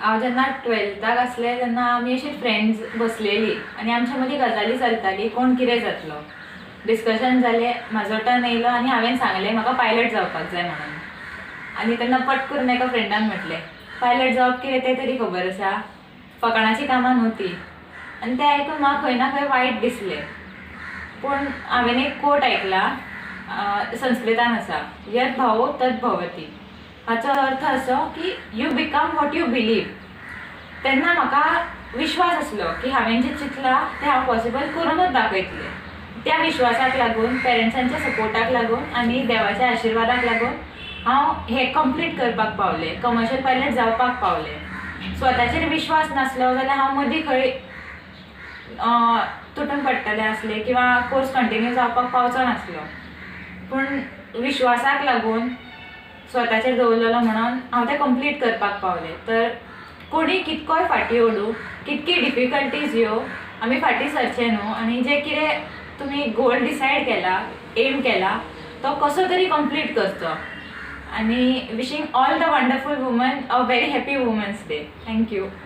हांव जेन्ना ट्वेल्थाक आसलें तेन्ना आमी अशी फ्रेंड्स बसलेली आनी आमच्या मदीं गजाली चलताली, कोण कितें जातलो. डिस्कशन जालें, म्हाजो टर्न येयलो आनी हांवें सांगलें म्हाका पायलट जावपाक जाय म्हणून. आनी तेन्ना पट करून एका फ्रेंडान म्हटलें, पायलट जावप कितें तें तरी खबर आसा, फकाणाची कामां न्हू ती. आनी तें आयकून म्हाका खंय ना खंय वायट दिसलें. पूण हांवें एक कोट आयकला, संस्कृतान आसा, यद भावो तद भवती. हाचो अर्थ असो की you become what you believe. तेन्ना म्हाका विश्वास आसलो की हांवें जें चिंतलां तें हांव पॉसिबल करूनच दाखयतलें. त्या विश्वासाक लागून, पेरंट्सांच्या सपोर्टाक लागून आनी देवाच्या आशिर्वादाक लागून हांव हें कंप्लीट करपाक पावलें, कमर्शियल पायलट जावपाक पावलें. स्वताचेर विश्वास नासलो जाल्यार हांव मदीं खंय तुटून पडटलें आसलें किंवा कोर्स कंटिन्यू जावपाक पावचो नासलो. पूण विश्वासाक लागून स्वताचेर दवरलेलो म्हणून हांव तें कंप्लीट करपाक पावलें. तर कोणी कितकोय फाटीं ओडूं, कितकी डिफिकल्टीज येवं, आमी फाटीं सरचें न्हू आनी जें कितें तुमी गोल डिसायड केला, एम केला, तो कसो तरी कंप्लीट करचो. आनी wishing all the wonderful women a very happy Women's Day. Thank you.